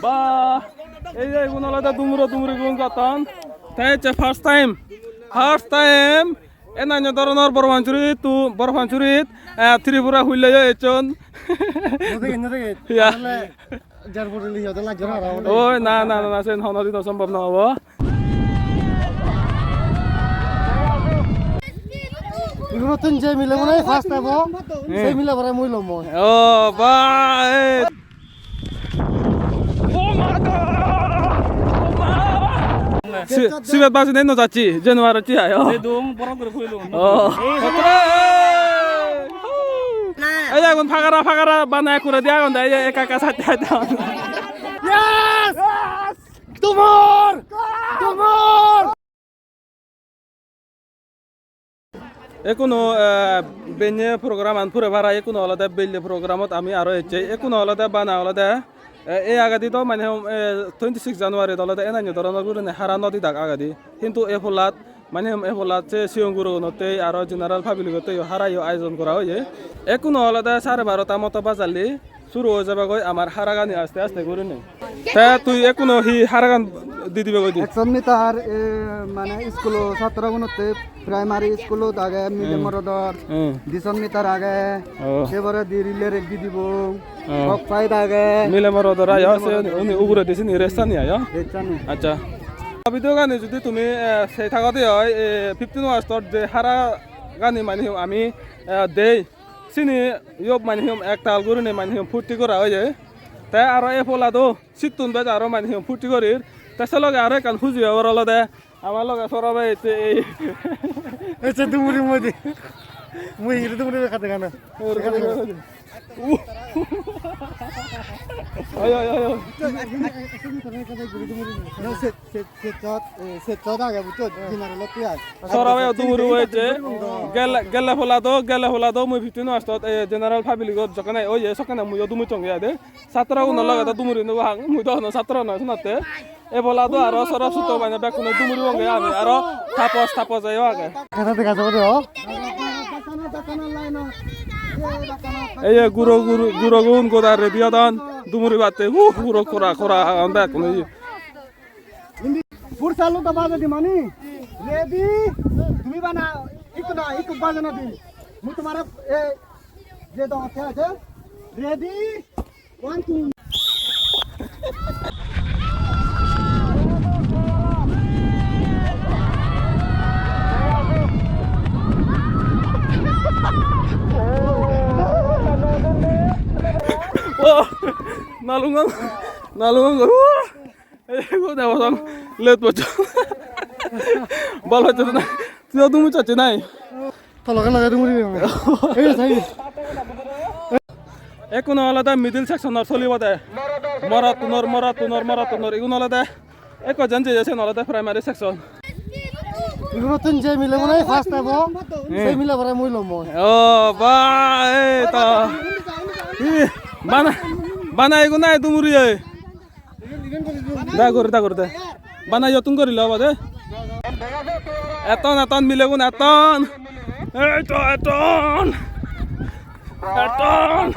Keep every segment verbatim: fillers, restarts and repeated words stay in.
Ba, ei je igun olode dumuro dumurigun gotton. Te ecche first time, first time enanyo doronor Borapansurit tu, Borapansurit, eh, Tripura hulle yo ecchon. No degit, no degit. Ya. Asole jar puri li hote lagge na aro. Oi, na, na, na, na, sen hono dino sombhob no obo. Igunottun je mile mone hoi first ebo, hmm, se mile pore mui lom mui. O, ba, eh. Si-, sibet bajinei no jacchi, January chi ayo. Edung borok guri phuilung. Oh. Ei agon pagara, pagara bana ekure di agon de, ei ekka ekka sat sat. Yes! Tumor! Tumor! Ekkuno, eh, benne program an pure parai, ekkuno olode belle programot ami aro ecche, ekkuno olode bana olode, eh, ei agedi do mane hom, eh, twenty six January olode enanyo doronor gurinei hara no didak agedi. Hintu ei polat, mane hom ei polat se sigon gurogunottei aro general public otteiyo harayo ayojon gora oye. Ekkuno olode sare barota moto bajalli. Suru oi jebagoi amar haragani aste aste gurinei. Te tui ekkuno hi haragan di dibe goi di? Ekso meter, eh, mane iskulo satro gunotte, primary iskulot age mile, hmm, morodor, hmm, diso meter age, oh, se poredi relay race di dibo, oh, cock fight age. Mile morodor ayo, mile se morodor. Uni uguredi sini race ani ayo? Race ani. Accha. Video gani judi tumi, eh, sei thago de oi, eh, fifteen August-ot je haragani mane ami, eh, dei, sini yo mane hiyom ektal gurinei mane hiyom purti gora oye. Te aro ei polado sittun bej aro mane hiyom purti gorir. Te se loge aro ekkan huji obar olode amar loge Sorab bhai ecche ei. Ecche dumuri modi. Mui hingiri dumuri bek hade gana. Oi, oi, oi, oi. No, se, se, se chot, eh, se chot age, buchot, general otte ai. Sorab bhai dumuri oye. Gelle, gelle polado, gelle polado mui fifteen August-ot, eh, general public-ot jokkene oye, sokkene muiyo dumuchonge ai de. Satro gunor loge do dumuri no hang, mui do hono satro noi sunatte. Ei polado aro Sorab sutto bana bekkune dumuri onge ami, aro Tapos, Tapos eyo age. Kata dega jabo de o. Ei ye guro, guro, gurogun goda ready odon, dumuri batte, uh, guro kora, kora agon bekkune. Pur salu ta baje di mani. Ready? Tumi bana, ikku na, ikku baje na di. Mui tumare, eh, je dong te aje. Ready? One, two. Oh, nalungan, nalungan, uh. Ego debo song, let boccho. Bol boccho na. Tui o dumu chachi nai. Toloke loge dumu ri. Ei sai. Ekkuno olode middle section or solibo de. Morottunor, morottunor, morottunor. Igun olode ekko jen je sen olode primary section. Igunottun je mile mone hoi first ebo, hmm, se mile pore mui lom mui. O ba, ei to. Hi, bana, bana igun nai dumuri ei. Da guri, da guri de. Bana iyotun guri lobo de. Eton, eton, milegun eton. Ei to, eton. Eton.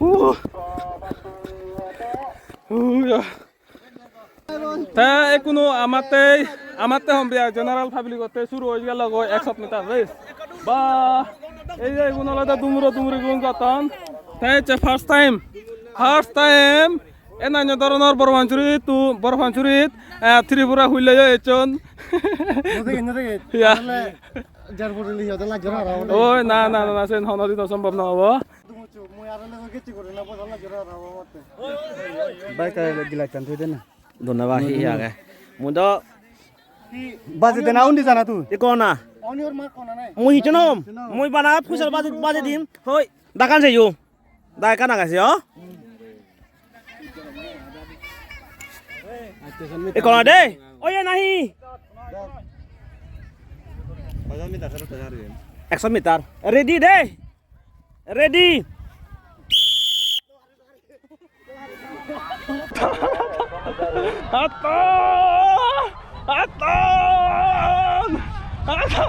Uh. Uh, ya. Te ekkuno amattei, amattei hom biya general public otte suru oi gelo goi ekshot meter race. Ba, ei je igun olode dumuro dumuri gun gotton. Te ecche first time, first time enanyo doronor Borapansurit tu, Borapansurit, eh, Tripura hulle yo ecchon. No degit, no degit. Ya. Asole jar puri li hote lagge na aro. Oi, na, na, na, na, sen hono dino sombhob no obo. Mui aro lego gecche guri na bojan lagge na aro amatte. Bike ta gilachan tui de na. Dhonnobad, hi, hi age? Mui do baje dena undi jana tui. Ikko na. Mui hichche no hom. Mui bana pujor baje, baje dim. Hoi, dakan seyo. Da ekkan age seyo. Ikko na de. Oye nahi. Ekso meter. Ready de. Ready. Atton! Atton! Atton!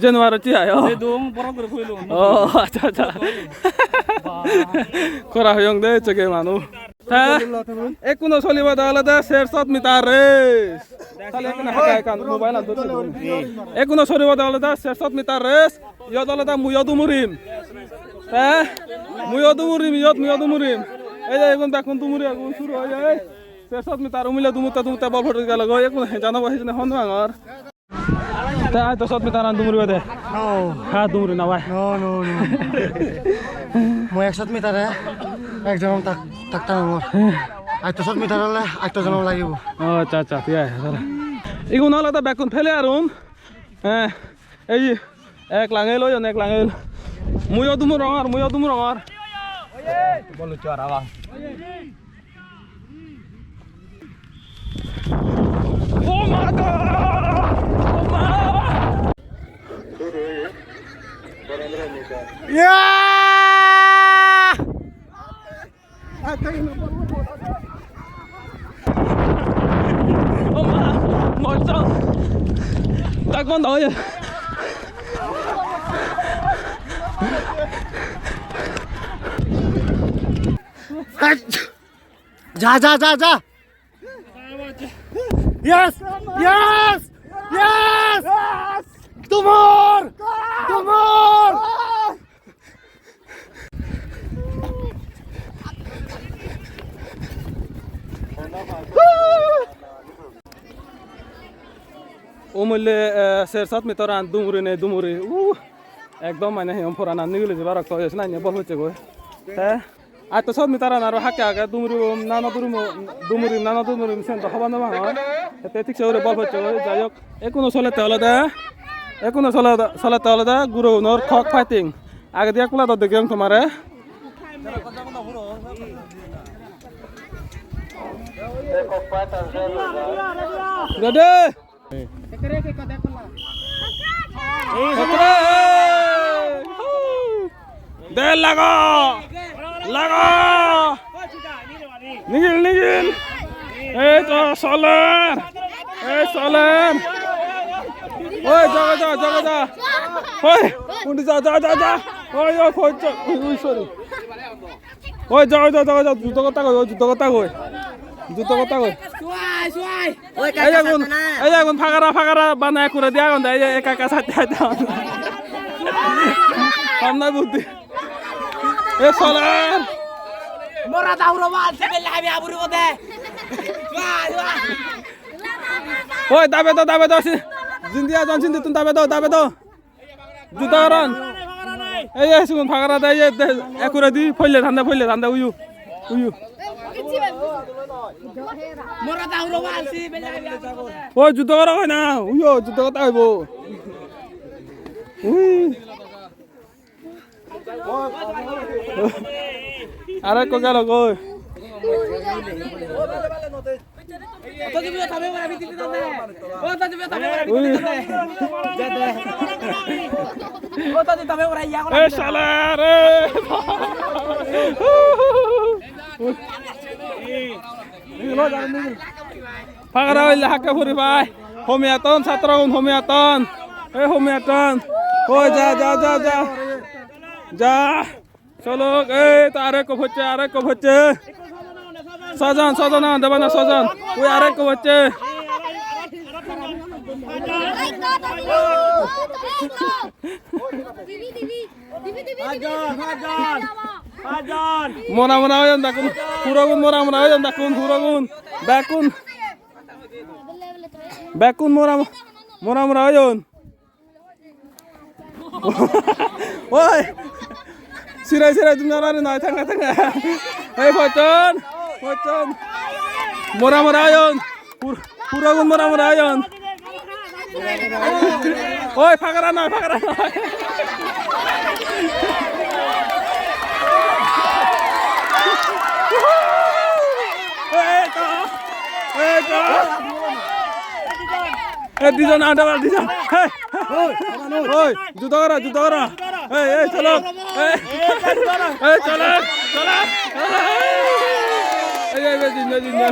January-ot hi ai, o? Ei dong, borok guri phoilung. O, accha, accha. Ba. Kora hoyong de, chege manu. Te, ekkuno solibo de olode ser sot meter race. Tale ekkuno haga ekkan mobile an dhori. Ekkuno solibo de olode ser sot meter race. Iyot olode muiyo dumurim. Te, muiyo dumurim, iyot muiyo dumurim. Ei je igun bekkun dumuri agon, suru oi ei. Ser sot meter umile dumute dumute bol puri gelo goi, ekkuno he jano bo hijeni hon no pangor. Te aaj to sot meter an dumuribo de. No. Ha, dumuri na bhai. No, no, no. Mui ek sot meter e ek jonom tak, tak tangor. Aaj to sot meter ole aaj to jonom lagibo. O, accha, accha, thik age, sir. Igun olode bekkun player un. Eh, ei ek langel oyon, ek langel. Muiyo dumurongor, muiyo dumurongor. Bol uccho ara bang. Oh my God! Oh my! Yeah! Oh my! Morto! Tak bondo oye. Ja, ja, ja, ja. Yes! Yes! Yes! Tumor! Tumor! Umile, eh, ser sot meter an dumuri nei dumuri. Uh, ekdom mane he hom poranan nigili jebar okto oye, sina ine bol pocche goi. Te aaj to sot meter an aro hakke age, dumurim na no dumurim, dumurim na no dumurim, siyen do hobor no pangor. Te thik se guri bol pocche goi, jai hok, ekkuno solette olode, ekkuno sole-, solette olode gurogunor cock fighting. Agedi ek pala do degeyong tomare. Ready? De lago! Lago! Nigil, nigil! Ei to soler! Ei soler! Oi, jaga ja, jaga ja! Oi, undi ja, ja, ja, ja! Oi, oi, oi, oi, sorry. Oi, ja, ja, ja, ja, judo gotta goi, oi, judo gotta goi. Judo gotta goi. Suai, suai. Oi, ei kaka agun, satana. Ei agun, phagara, phagara, bana ekure dia agun, ei, ei, ekka, ekka, sat, sat, sat. Samnai buddhi. E soler. Mora dahuro bal, se bella habi aburi bode. Suai, suai. Oi, dabe do, dabe do, si. Jindi ajon, jindi tun dabe do, dabe do. Judo goron. Ei, ei, sigun phagara de, ei, de, ekure di, phoille thande, phoille thande, uyu, uyu. Oi, judo goro hoi na, uyu, judo gotta hoibo. Ui. Arekko gelo goi. Ui. Ei sala re. Phagara oile hakke puri pai. Homiyaton, satrogun homiyaton. Ei homiyaton. Oi ja, ja, ja, ja. Ja. Solok, ei, to arekko pocche, arekko pocche. Sojon, sojon, agon, deba na sojon. Ui, arekko pocche. Mora, mora oyon bekkun. Hurogun mora, mora oyon bekkun, hurogun. Bekkun. Bekkun mora, mora, mora oyon. Oi! Sirai, sirai, tumi arari noi, tenga, tenga. Ei, pocchon, pocchon. Mora, mora oyon. Pur-, puragun mora, mora oyon. Oi, pagara noi, pagara noi. Ei, to. Ei, to. Ei, dijon, adara, dijon. Hey, hey. Oi, juda gora, juda gora. Ei, ei, cholo. Ei, ei, cholo, cholo. Ei, ei, ei, jinda, jinda.